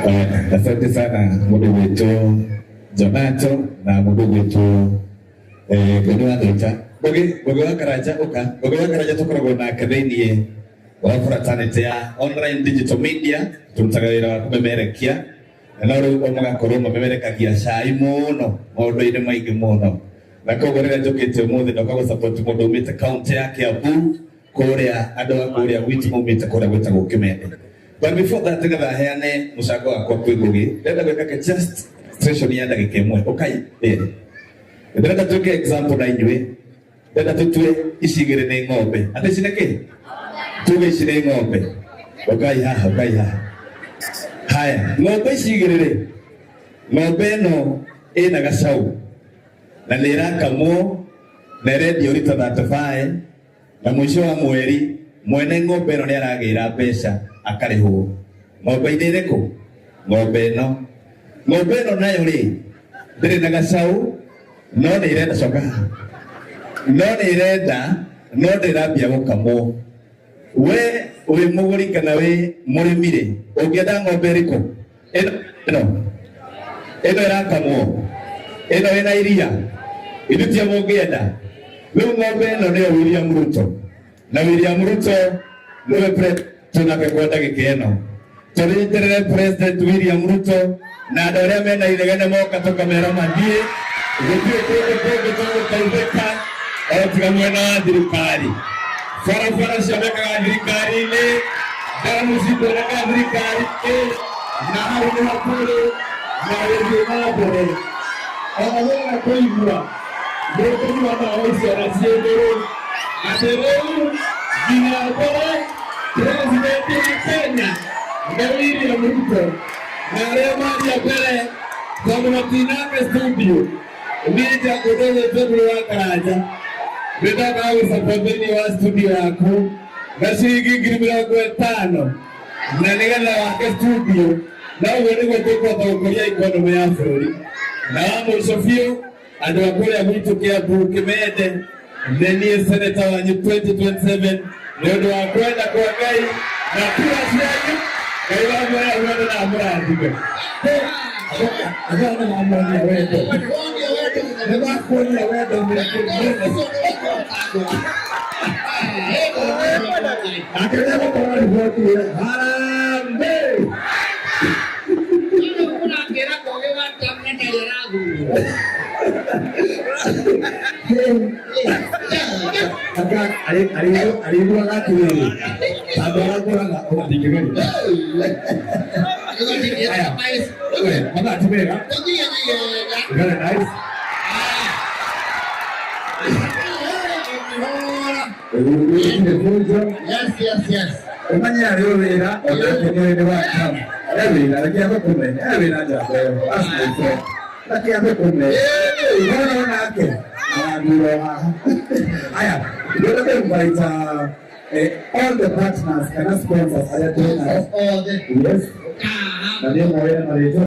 Asante sana mũndũ gwĩtwo Jonato na mũndũ gwĩtwo Ngugi wa Thũita. Ngugi, Ngugi wa Karanja ũka. Ngugi wa Karanja tũkoragwo nake thĩinĩ wa fraternity ya online digital media, tũrutaga wĩra wa kũmemerekia na no rĩu o magakorwo mamemerekagia cai mũno maũndũ-inĩ maingĩ mũno, na koguo rĩrĩa njũkĩte ũmũthĩ ndoka gũ support mũndũ umĩte kaunti ya Kiambu, kũrĩa andũ a kũrĩa gwitũ maumĩte kũrĩa gwĩtagwo Kĩmende. But before that, nĩgetha heane mũcango wakwa kwĩ Ngugi, ndĩrenda gwĩka ke just session ya ndagĩka ĩmwe. Ũkai rĩrĩ, ndĩrenda twĩke example na inyuĩ. Ndĩrenda tũtue ici igĩrĩ nĩ ng'ombe. Atĩ ici nĩ kĩ? Tuge ici nĩ ng'ombe. Ũkai haha, ũkai haha. Haya, ng'ombe ici igĩrĩ rĩ, ng'ombe ĩno ĩna gacaũ na nĩ ĩrakamwo na ĩrendio rita 35, na mũico wa mweri mwene ng'ombe ĩno nĩ aragĩra mbeca akarĩhwo. Ng'ombe-inĩ ĩrĩkũ? Ng'ombe ĩno. Ng'ombe ĩno nayo rĩ, ndĩrĩ na gacaũ, no nĩ ĩrenda, coka haha, no nĩ ĩrenda, no ndĩrambia gũkamwo. We wĩ mũgũri kana wĩ mũrĩmi rĩ, ũngĩenda ng'ombe ĩrĩkũ? Ĩno, ĩno ĩno ĩrakamwo, ĩno ĩna iria? Ithuĩ tio mũngĩenda. Rĩu ng'ombe ĩno nĩyo William Ruto, na William Ruto nĩwe president nake kwa ndagĩka ĩno. Tũrĩterere President William Ruto, na andũ arĩa mena inegene moka tũkamera mathiĩ. Gũtirĩ kũndũ kũngĩ tũgũteithĩka o tiga mwena wa thirikari. Barabara cionekaga thirikari-inĩ, ndamu cikoneka thirikari-inĩ, na hau nĩho tũrĩ na gũthiĩ na mbere. Ona wona kũigua nĩũkũnyua ndawa icio na ciĩ ndũrũ, atĩ rĩu nginya mbere president wa Kenya nĩ William Ruto, na arĩa maria mbere tondũ matinake studio niĩ njakũndũ gwĩtwo Ngugi wa Karanja, nĩndokaga gũsupport thĩinĩ wa studio yaku na ciringi 50,000 na nĩgetha wake studio, na ũguo nĩguo tũkũhota gũkũria economy ya bũrũri. Na wa mũico biũ, andũ a kũrĩa gwitũ Kiambu Kĩmende, nĩ niĩ seneta wanyu 2027 nĩ ũndũ wa kwenda kwa Ngai na kura cianyu. Ngai wa muoya wendo na amũrathime. Andũ aya nĩmamuonia wendo, nĩmakuonia wendo mũingĩ mũno. Nake nĩegũtwara riboti ĩyo. Harambee! Mũrakĩra Ngugi wa Karanja ndarĩ arathurwo. Anga arĩiguaga atĩrĩrĩ, tondũ aragũraga ũgatingĩgeria. Aya, we, mathaa ti mega. Very nice. Yes. Ũmenye arĩ o wĩra onake nĩ wa Trump. E wĩra, reke athũkũme. E wĩra njamba ĩyo. That's my friend. Reke athũkũme. Nona onake arathurwo haha. Aya, ndĩrenda kũ invite all the partners kana sponsors arĩa twĩ nao. Othe. Yes. Na nĩ moĩ na marĩtwa.